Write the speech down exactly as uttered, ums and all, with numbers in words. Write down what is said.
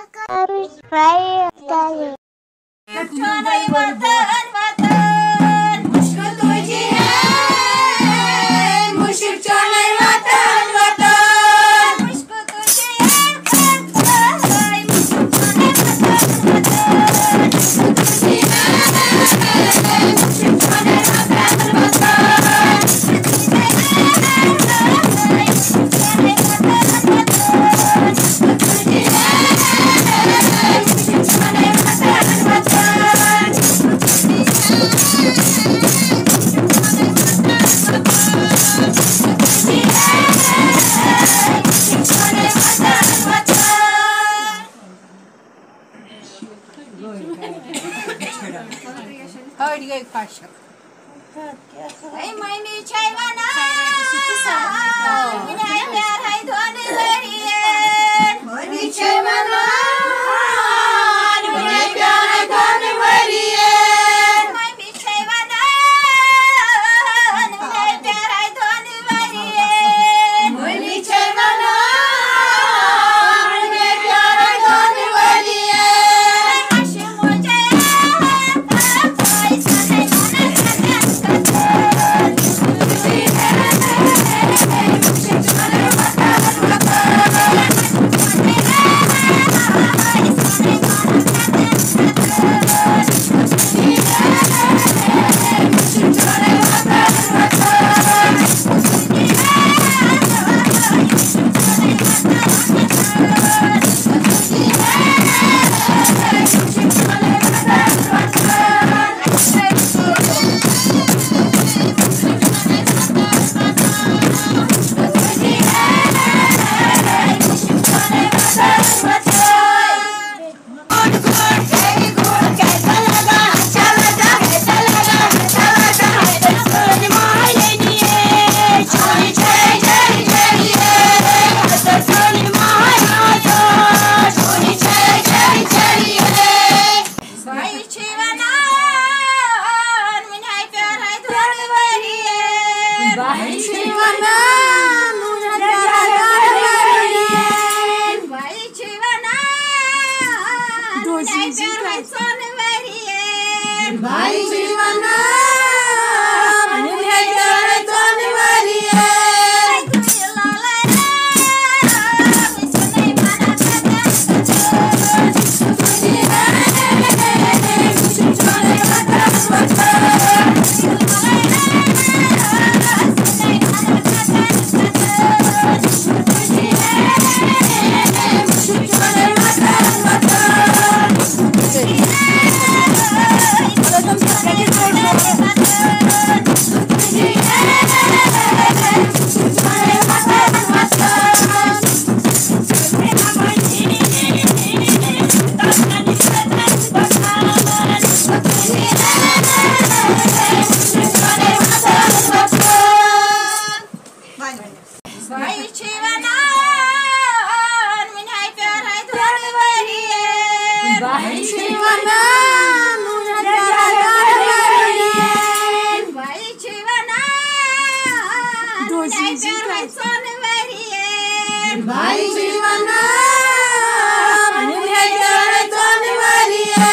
Subscribe کٔرِو۔ چونَے وطن، وطن، مُشک تُجی ہے، مُشک چونَے وطن، وطن۔ مُشک تُجی ہے، مُشک چونَے وطن، وطن۔ أڑۍ گٔے خۄشٕک۔ اے مٔمی چھے وَنان، وٕنہِ آے پیارَے دۄن ؤرِیَن۔ مٔمی چھے وَنان، وٕنہِ آے پیارَے دۄن ؤرِیَن۔ مٔمی چھے وَنان، وٕنہِ آے پیارَے دۄن ؤرِیَن۔ مٔمی چھے وَنان، وٕنہِ آے پیارَے دۄن ؤرِیَن۔ بھائی چھِ وَنان، وٕنہِ آے پیارَے دۄن ؤرِیَن۔ بھائی چھِ وَنان، وٕنہِ آے پیارَے دۄن ؤرِیَن۔ بھائی چھِ وَنان، وٕنہِ آے پیارَے ژۄن ؤرِیَن۔ بھائی چھِ وَنان، وٕنہِ آے پیارَے ژۄن ؤرِیَن۔ بھائی چھِ وَنان، وٕنہِ آے پیارَے دۄن ؤرِیَن۔ بھائی چھِ وَنان، وٕنہِ آے پیارَے دۄن ؤرِیَن۔ بھائی چھِ وَنان، وٕنہِ آے پیارَے ژۄن ؤرِیَن۔ بھائی چھِ وَنان، وٕنہِ آے پیارَے ژۄن ؤرِیَن۔